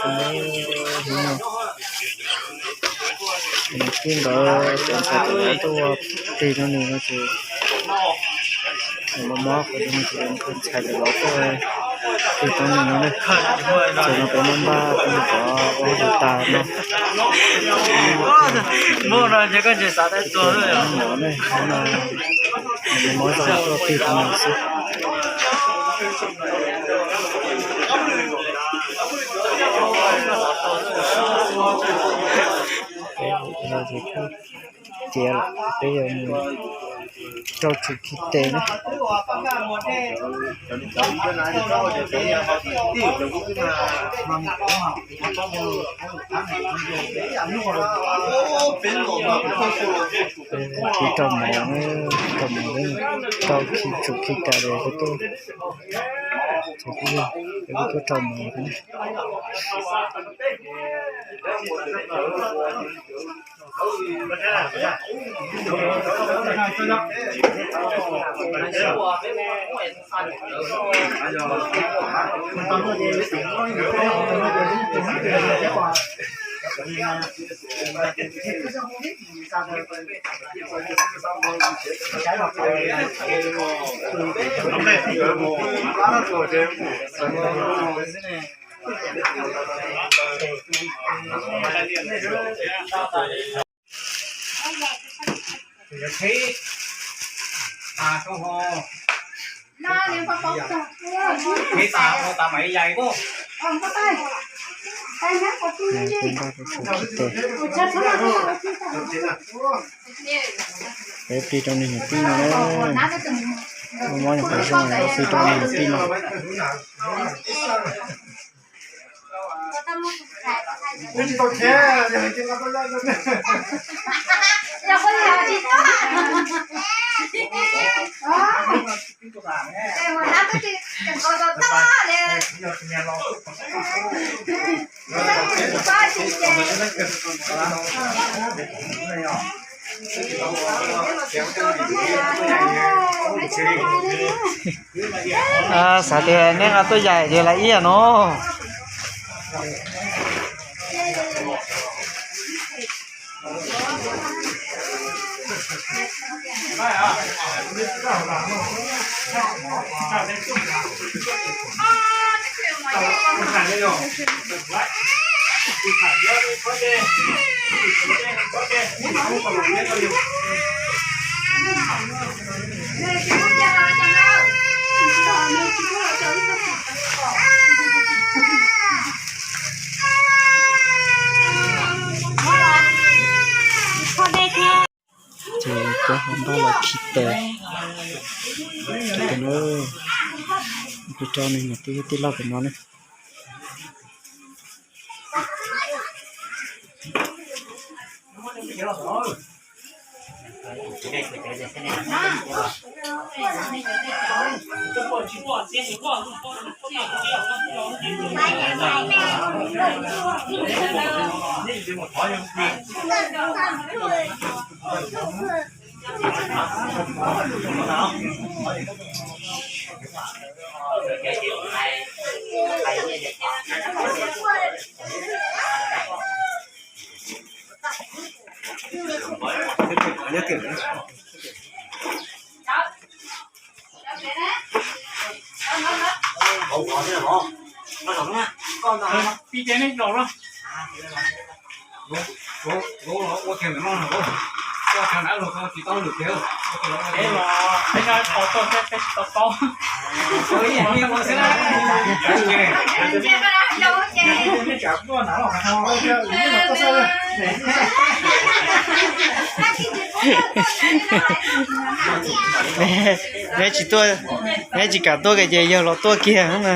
Hnub no tij nkawd cov ntxhais cov yav tuaj ua plig rau nws no ces nws mob mob qhov ncauj ces tus ntxhais cov yav tuaj plig rau nws no ne. Ces no peb npaj npaj rau nws cov ua hauj lwm tas no. Ces tus ntxhais no ne, hnub no nws mob mob zog tuaj plig rau nws xwb. Peb no ces kuj tiav lawm, peb yuav mus rau txuv khi tes na. Peb rau mov, rau mov, rau khi txuv khi tes los kuj tuaj, ces kuj yog peb kuj tuaj rau mov thiab na. Peb plig rau niag niam tij no, muaj mob nyuam qhuav zoo, peb plig rau niag niam tij no. Xav tias nej nqa tuaj yaim ces lawv ib yam no. Ces cov ho npaj los khi tes, khi tes na, plig rau niag niam tij tij laug pem no ne. Neb tsis tuaj, neb tsis kam tuaj kiag ces yawg los tuaj kiag na.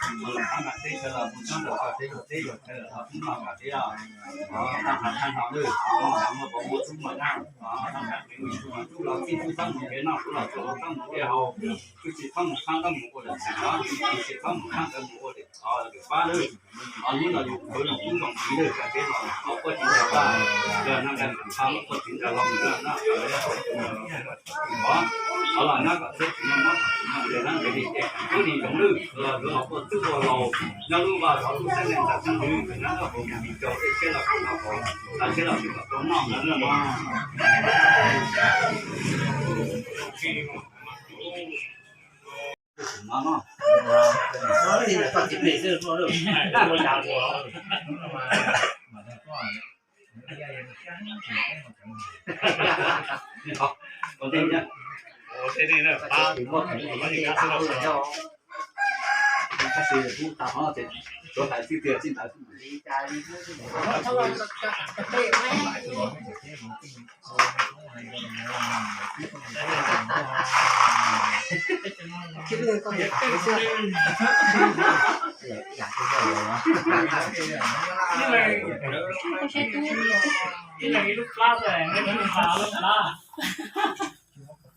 Los thab nram teb chaws los mus txog rau koj teb, luag teb luag chaw los tub noj koj teb os. Thab nrho thab nrho lawm, muaj nqaij muaj pov muaj tub muaj nyab, thab nrho tub los txij tub txhob mus kev noj, kuv los txij txhob mus kev haus, tub tsis txhob mus txhab txhob mus ua lawm tsis nov, tub tsis txhob mus txhab txhob mus ua lawm. Os, lawm pab lawm. Os, hnub no yus khwv los kuv zoo siv lawm, koj teb los koj puaj tsis ntsa paj, yog no nqa paj muab puaj tsis ntsa los mus no. Os, los nyob kom txhua tus no muab tsis no ces nab ntev li ces kuv nim zoov lwj los yuav los puaj txwj ua laus nyob lub vaj zov lub xeeb neeg ntawd xeeb ntxwv, nyob noj hauv mus ris rau tej tsheb los kuj noj hauv, tas tsheb los kuj kom tau noj ntawd no. Ib leeg ib lub plab, lub plab.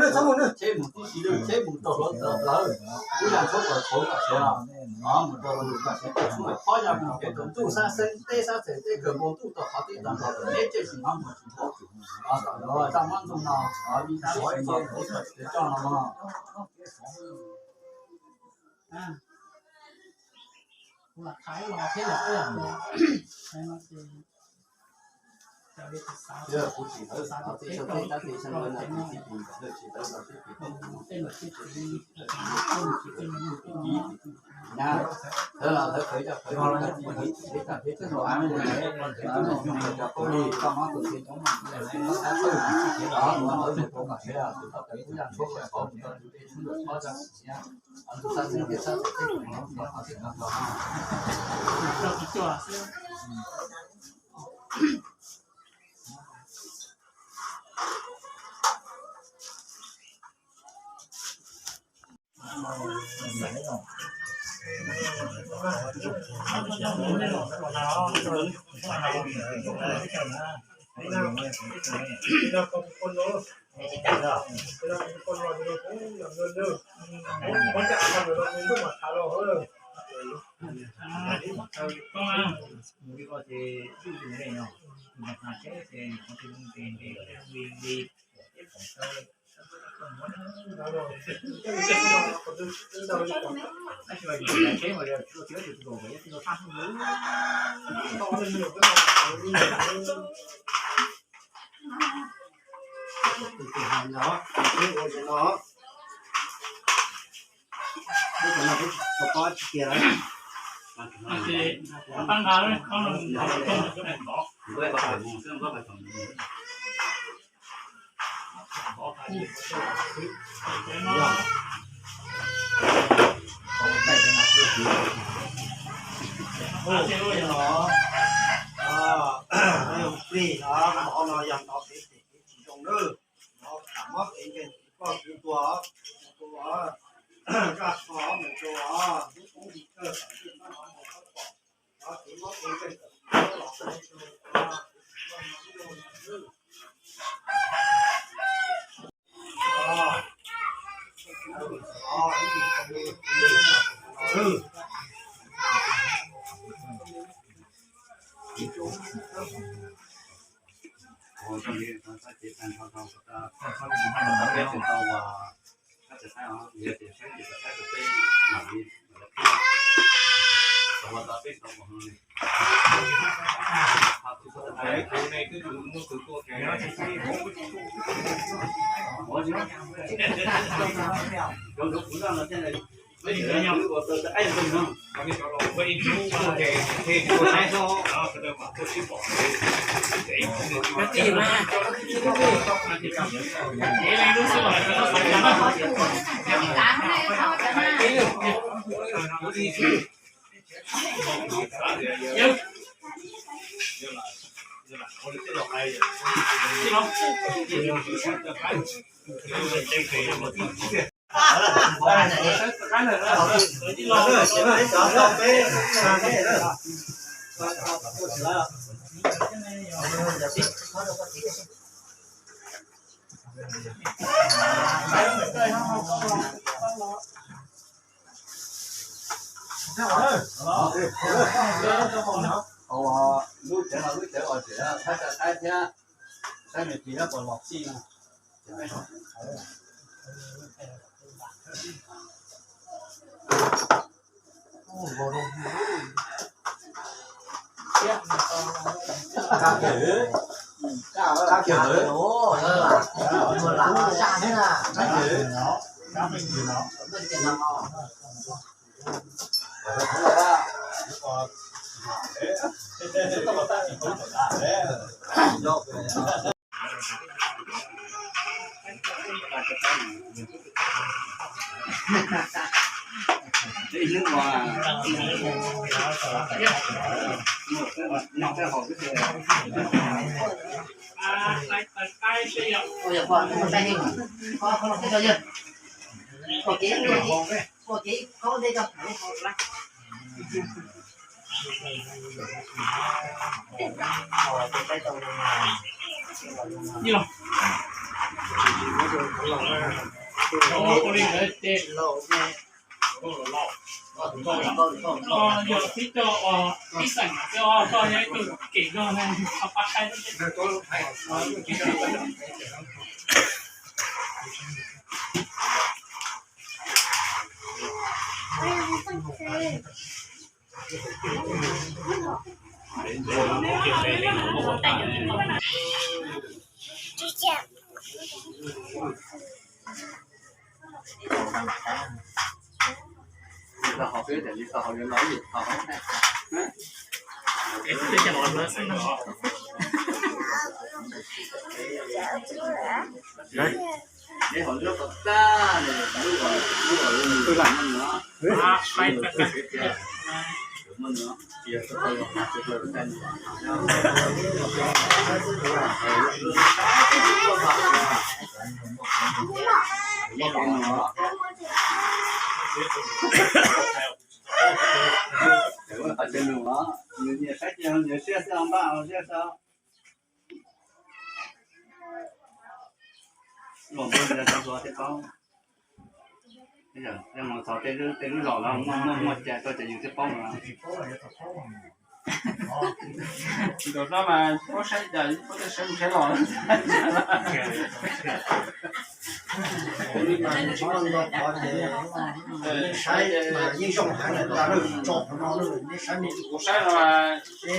nej, txhob mus nej, cheb mus tib si lawm, cheb mus rau hauv lawv, kuv yog txhob kom qhov kom siav los, mus rau lawv kom siav, txhob kom qhov yog mus kev rau ntuj sab xeeb teb sab xeem teb kawg npoo ntuj tau qhov teb tau nrog neb tej tsis hnov mus tsis pom, tom lawv zaj mob ntxoog no, li tab sis nto kuv tsis coj no no. Plig no, no yog ntov kev phem kev tsis zoo na. Tam mob kev nkeeg koj kuv tua, tua, zaj kho mus tua, lub koob hlis kawg tam sim no mus koj pom, no kev mob kev nkeeg tam sim no los Lub tsev no lub tsev uas tseem thab caj qaib thiab saib me tis nyob puas los txij no. Yog tib co ib xeem, koj yog ib tug kev zog ne, pab saib. Los mus txog tej lub zos los muaj muaj muaj cai rau ces yus thiaj paub no. Ntawm no mas paub saib cas, paub saib mus saib los. Kuv saib no mas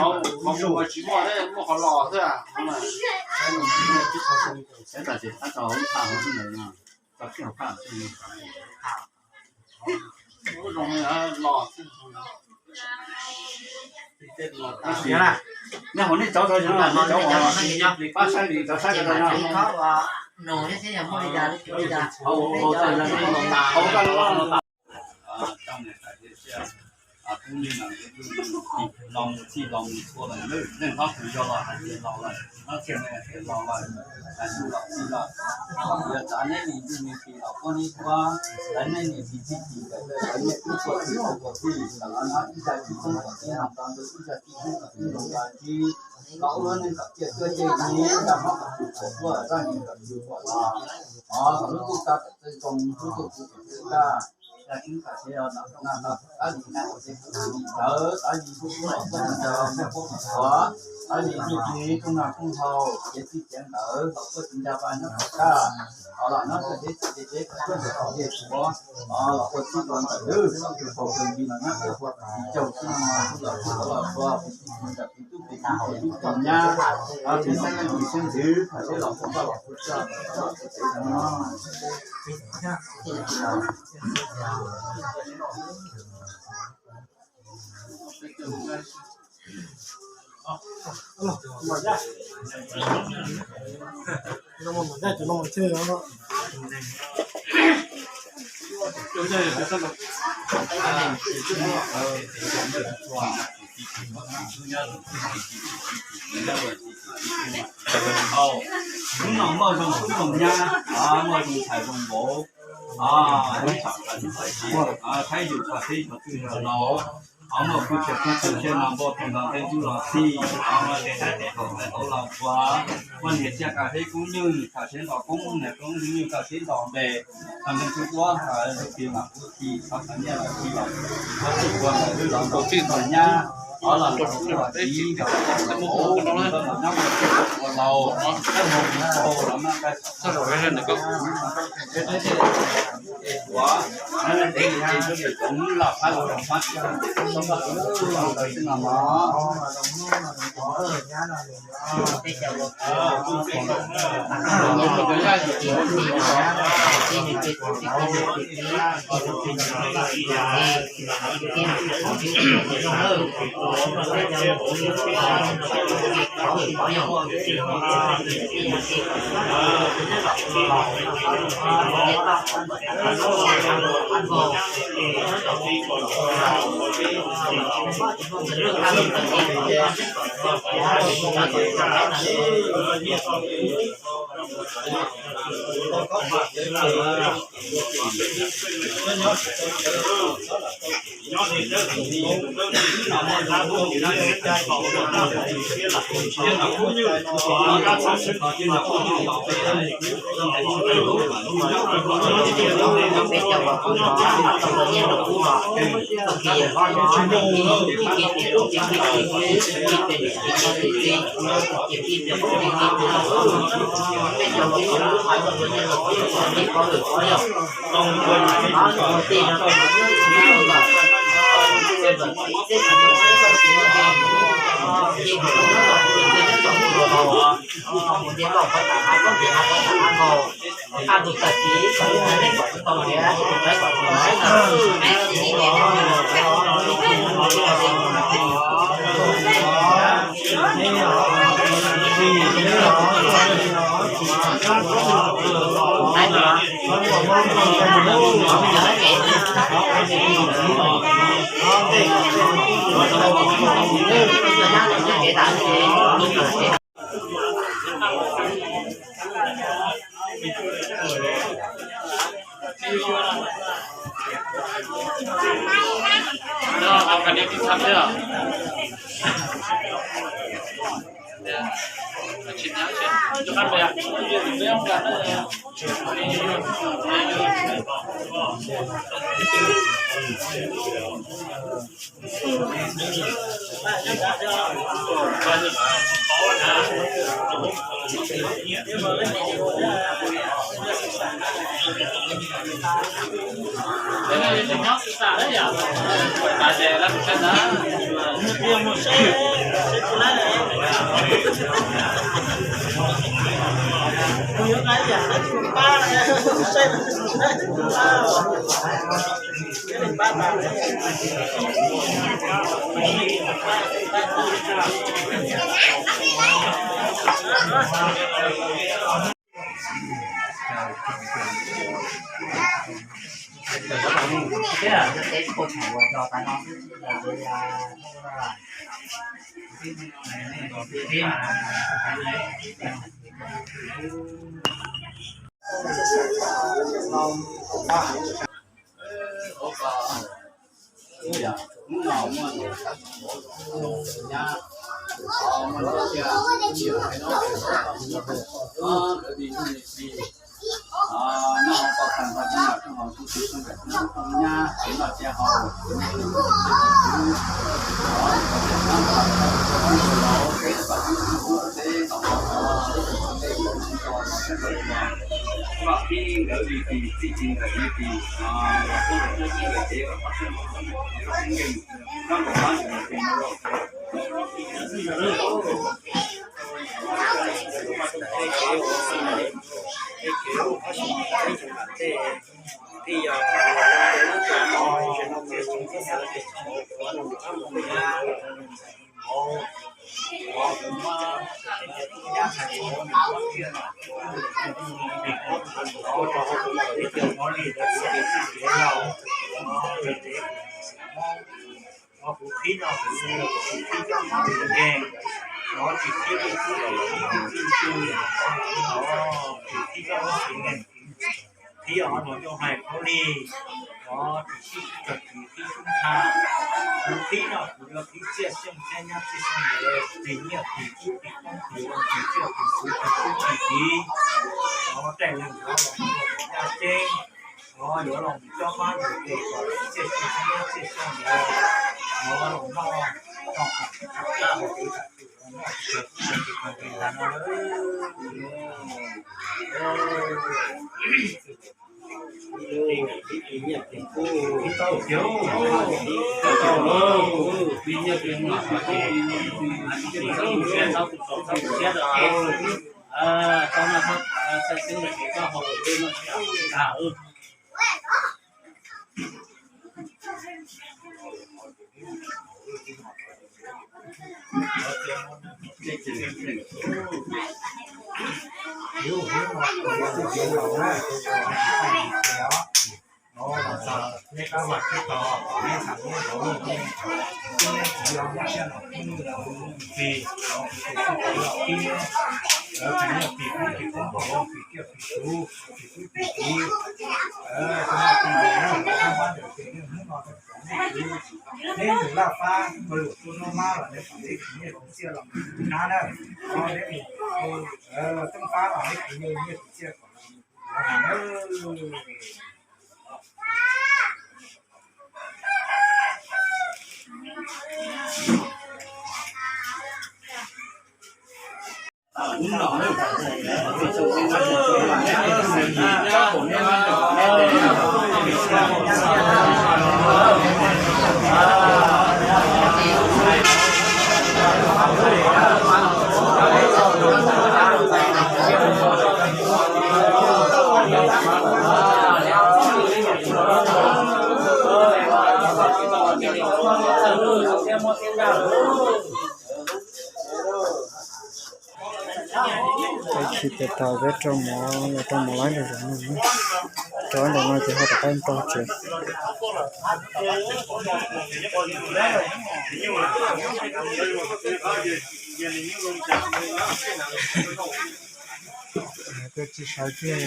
qhov mus qhov tsis muaj, muaj qhov los xwb. Saib tam sim tab tom lub phaj hauv xwb ntawd no, tau sij hauv phaj xwb. Lub zoo los xwb. Nej hauv nej cov, nej cov pab saib li cov saib ko no. Hauv ko no. Los mus txij los mus txhua lawm, leej hlob kuv yog los hais tias los lawm, hlob txhia hais tias los lawm, hais ntuj los txij lawm. Los kuv yuav tsav neb li ntuj li tis los koj neb kuab, lawv neb niam txiv txij txim ntawm lawv, lawv niaj hnub txhua txhua txhua txhua txhua txhua txhua, los ib zaj tsis txhob kom tib neeg tau ntu, ib zaj tsis txhob kom tib neeg tau ntsib. Los ua neej kom ciaj tuaj ciaj nyiv, ib zaj hlob kom tus txhuam tuaj, zaj nyiaj kom tus txhuam los. Os, kom lub tuj kaj kom txawj zoo, lub tuj kuv kom txawj kaj. Yog tsis kam siv los no, no, no, tab sis nej ua ces kuv ua li ntawd, tab sis kuv los txog ntawd, nej puab kom txhuam, tab sis txuj ci kooj nag kooj haus, kev txij kev nkawm los kuj tsis ncaj vaj nyob tom kaj, los nyob txoj kev txij kev nkawm kuj ntawm tom ntej tsuav, los ua txij ua nkawm lawm, txoj kev faus kev nti los nyob peb ua tsis caug xwb no, los txij los txog pem txij pem nkawm pem tub pem kiv pem tub pem nyab, pem xeeb leej pem xeeb ntxwv, thaum seb los kuj koj los kuj txog, los txog pem no. Hnub no muaj zoo kub zoo nyab, muaj zoo ntxhais zoo vauv, ib tsoom txhais ib tsoom txiv, thaib yus txhais teb txhais chaw laus, muaj kwv tij kwv tij siab nto npoj teg nto ntej ntub los txhij, muaj tes saib tes haum tes hauv los puav, muaj niam txiaj kaj teb koob nywj, txhais siab nto koob niam koob nywj, txhais siab nto npe, txhais npe txhua duab, txhais lub tis mam kuv tis, txhais nyiaj los tis los, ua txhij ua nkawm lwj los nkaus txhij nkaus nyab. Kuv qhib no kuv qhib coj qhov tsis nkeeg, no tsis qhib tsis txwj tsis txwj, no tsis qhib coj qhov tsis nkeeg, qhib os no coj hais khaub lig, no tsis qhib tsis txwj tsis txwj tha. Kuv qhib no kuv yuav qhib txiaj xyoo thiab nyab txiaj xyoo ntawd, tis nyiaj tis kub tis koob tis loo tis tsiaj tis txhu tis kub tis kiv, no tej leeg yuav los ua caj ceeb, no yuav los mus cob fab ntawm tes kom txiaj xyoo thiab nyab txiaj xyoo ntawd, no los noj Neb tus laj fab ua lus tuaj noj mab los neb kom neb khwv nyiaj khwv txiaj los nab na, neb tus tub fab los neb khwv nyiaj khwv txiaj kom Peb khi tas tas peb rau mov los rau mov lab nram zoov no, rau ntawm no ces ho rov qab npog tsev. Koj tsis sawv kiag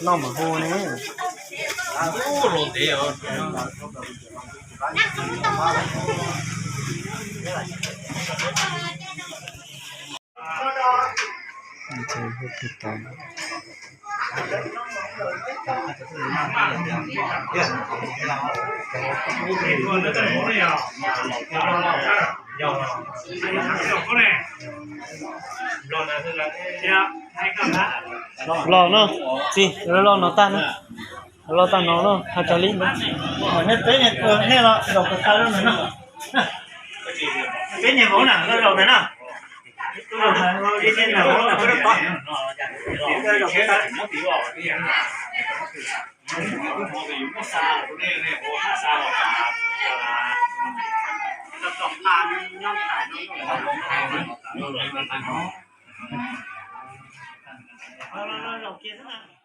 noj mas hu ne. Los no, txij loj no tag na, loj tag no no, hais raws li ntawd. Nej peb, nej los zaum puas tau lub ntawd no? Peb niag vauv na, los zaum ntawd na. Los, los, los zaum kiag xwb na.